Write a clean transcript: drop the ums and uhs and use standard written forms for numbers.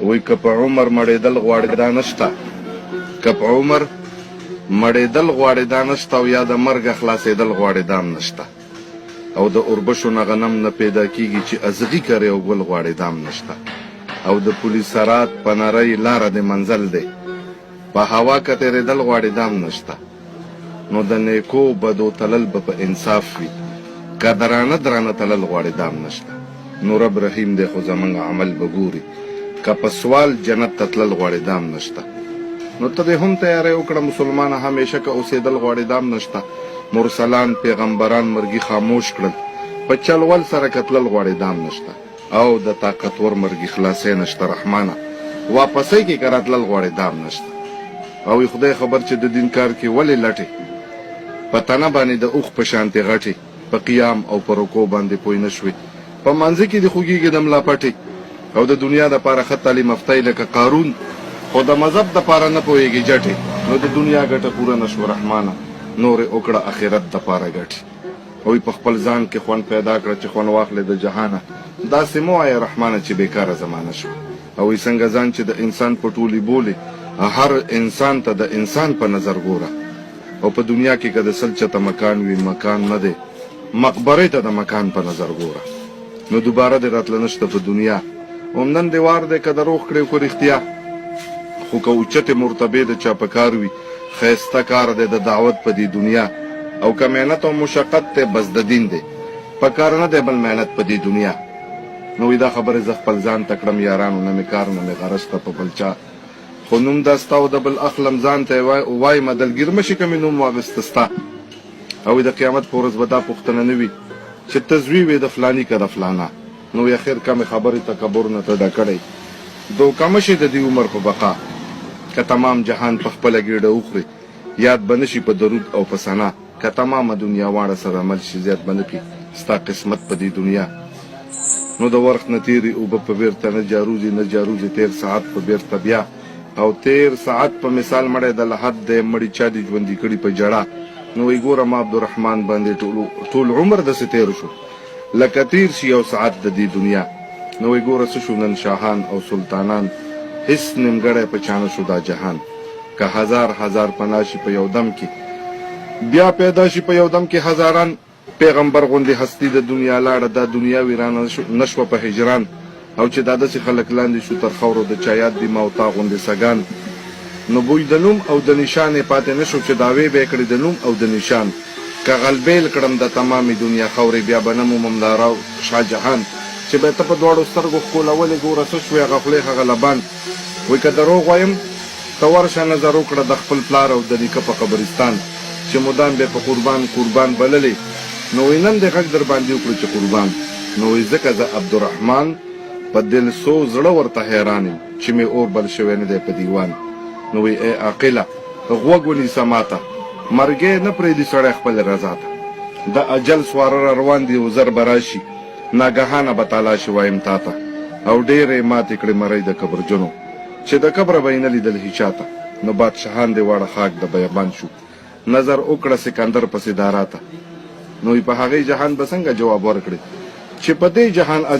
وایي که په عمر مړېدل غواړې دا نشته، که په عمر مړېدل غواړې دا نشته او یا د مرګه خلاصېدل غواړې دا هم نشته او د اوربشو نه غنم نه پیدا کیږي چې ازغي کرې او ګل غواړې دا هم نشته او د پولي صراط په نرۍ لاره دې منزل دی په هوا که تېرېدل غواړې دا هم نشته. نو د نیکو بدو تلل به په انصاف وي که درانه درانه تلل غواړې دام نشته نو رب رحیم دی خو زمونږ عمل به ګوري که په سوال جنت ته تلل غواړې دام نشته نو ته دې هم تیاری وکړه مسلمانه همیشه که اوسیدل غواړې دام نشته مرسلان پیغمبران مرګي خاموش کړل په چل ول سره که تلل غواړې دام نشته. او د طاقتور مرګي خلاصی نشته رحمانه واپسۍ کې که راتلل غواړې دام نشته او وي خدای خبر چې د دین کار کې ولې لټې په تنه باندې د اوښ په شانتې غټې په قیام او په رکوع باندې پوه نه شوې په مانځه کې دې خوږیږي د ملا پټې او د دنیا د پاره ښه تعلیم یافته یې لکه قارون خو د مذهب د پاره نه پوهیږې جټې نو د دنیا ګټه پوره نه شوه رحمانه نورې وکړه اخرت د پاره ګټې. وایي په خپل ځان کې خوند پیدا کړه چې خوند واخلې د جهانه داسې مه وایه رحمانه چې بیکاره زمانه شوه او وایي څنګه ځان چې د انسان په ټولي بولې هر انسان ته د انسان په نظر ګوره او په دنیا کې که د سل چته مکان وي مکان نه دی مقبرې ته د مکان په نظر ګوره نو دوباره دې راتله نشته په دنیا هم نن دې وار دی که دروغ کړې او که رښتیا خو که اوچتې مرتبې د چا په کار وي ښایسته کار دی د دعوت په دې دنیا او که محنت او مشقت دی بس د دین دی په کار نه دی بل محنت په دې دنیا نو وایي دا خبرې زه خپل ځان ته کړم یارانو نه مې کار نه مې غرض شته په بل چا خو نوم دا ستا او د بل اخلم ځان ته وایم دلګیر مه شې که مې نوم واخیسته ستا او د قیامت په ورځ به دا پوښتنه نه وي چې ته زوی وې د فلاني که د فلانه نو اخر کمې خبرې تکبر نه ته ډک کړی دوکه مه شې د دې عمر په بقا که تمام جهان په خپله ګېډه وخورې یاد به نه شي په درود او په ثنا که تمامه دنیا واړه سره مل شي زیات به نه کړي ستا قسمت په دې دنیا نو د ورخ نه تېرې اوبه په بېرته نه جاروځي نه جاروځي تېر ساعت په بېرته بیا او تېر ساعت په مثال مړی د لحد دی مړي چا دي ژوندي کړي په ژړا نو وایي ګوره ما عبدالرحمن باندې ټول ټول عمر داسې تېر شو لکه تیر شي یو ساعت د دې دنیا نو وایي ګوره څه شو نن شاهان او سلطانان هیڅ نیمګړی په چا نه شو دا جهان که هزار هزار پنا شي په یو دم کې بیا پیدا شي په یو دم کې هزاران پیغمبر غوندې هستي د دنیا لاړه دا دنیا ویرانه نه شوه په هجران او چې دا داسې خلک لاندې شو تر خاورو د چا یاد دي ما او تا غوندې سګان نو بوی د نوم او د نشان یې پاتې نه شو چې دعوې به یې کړې د نوم او د نشان که غلبېل کړم د تمامې دنیا خاورې بیا به نه مومم دارا او شاه جهان چې به ته په دواړو سترګو ښکولولې ګوره څه شوې هغه خولې هغه لبان وایي که دروغ وایم ته ورشه نظر وکړه د خپل پلار او د نیکه په قبرستان چې مدام به په قربان قربان بللې نو وایي نن دې غږ درباندې وکړو چې قربان نو وایي ځکه زه عبدالرحمن په دلسوز زړه ورته حیران یم چې مې اور بل شوی نه دی په دیوان نو وایي ای عاقله غوږ ونیسه ماته مرګی نه پرېږدي سړی خپلې رضا ته د اجل سواره را روان دي او زر به راشي ناګهانه به تالاشي وایم تاته او ډېرې ماتې کړې مرۍ د کبرجنو چې د کبره به یې نه لیدل هیچاته نو بادشاهان دې واړه خاک د بیابان شو نظر وکړه سکندر پسې دارا ته نو په هغې جهان به څنګه جواب ورکړې چې په دې جهان.